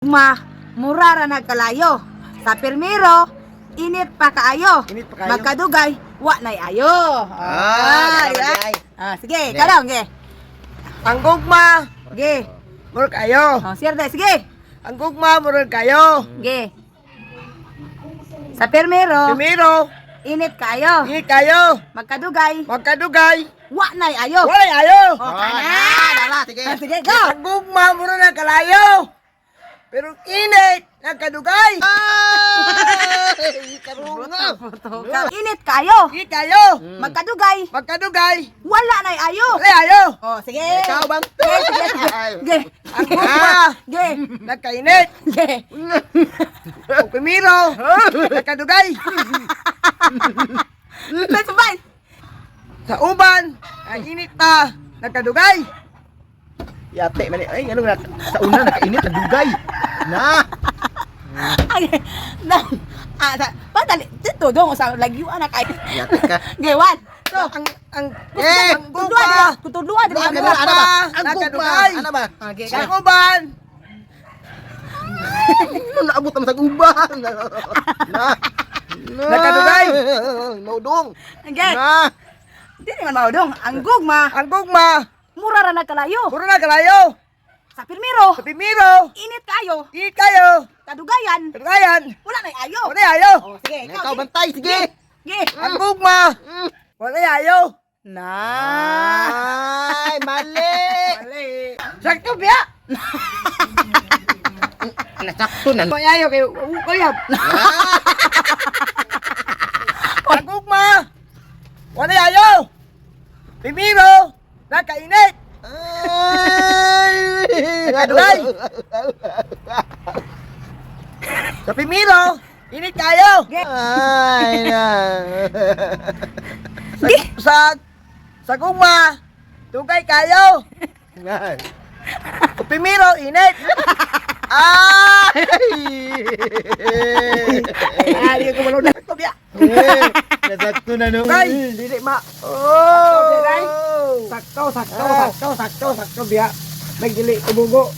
Ma, mura ra nagkalayo. Sa pirmiro, init pa kaayo. Init pa kaayo. Magkadugay, wa nay ayo. Ah, di ba? ay. Ah, sige, ikaw daw, ge. Ang gugma, Ge. murag kayo. Oh, sir, dai, sige. Ang gugma, murag kayo. Ge. Sa pirmiro, Primero, init kaayo. init kayo. Magkadugay, Magkadugay, wa nay ayo. walay ayo. Oh, kana. Dala, sige. Ah, sige, go. Ang gugma, murag na kalayo. Pero init, nagkadugay. Ay, karunga. Init kaayo. Init kayo. Magkadugay, Magkadugay, wala nay ayo. walay ayo. Oh, sige. Ikaw bang? Ge, sige, sige. Ge. Ang gugma, Ge. nagkainit. Ge. O primero, nagkadugay. Let's bye. Sa uban, ang init pa, nagkadugay. Yate man, ay ano na sa una nakainit nagdugay. Na. Ay, na, ah, sa, padali, dito dong, sa lagyuan na kayo. Yate ka. Ge, one, two, Ang Eh, ang gugma, Kutudluan, dili Ano ka ba? Ano ba? Ang gugma. Nagkadugay. Ano ba? Ah, ge, Sa uban, Ano naabot naman sa uban? Na. Na. Nagkadugay. Maudong. Ge, Na. di naman maudong. Ang gugma, ang gugma, mura ra nagkalayo. puro na kalayo. Sa pirmiro, Sa primero, init kayo, init kayo. kadugayan, Kadugayan, wala nay ayo. walay ayo. Oh, sige, ikaw. Ikaw Ge. bantay, sige. Ge. Ang gugma, walay ayo. Na. Ay, mali. Mali. Sakto biya. Nasakto na. Walay ayo kay kuyab. Ang gugma, walay ayo. Primero, nakainit. Ay! Nagkadugay. Sa primero, init kayo. Ge. Ay, na. Sa, sa, sa gugma, dugay kayo. Ay. O primero, init. Ay! Ay, di ko malunod. Sakto biya. Eh, Nasakto na no. Ay, dili ma. Oh! Sakto, sakto, sakto, sakto, sakto biya. May dili tubugo.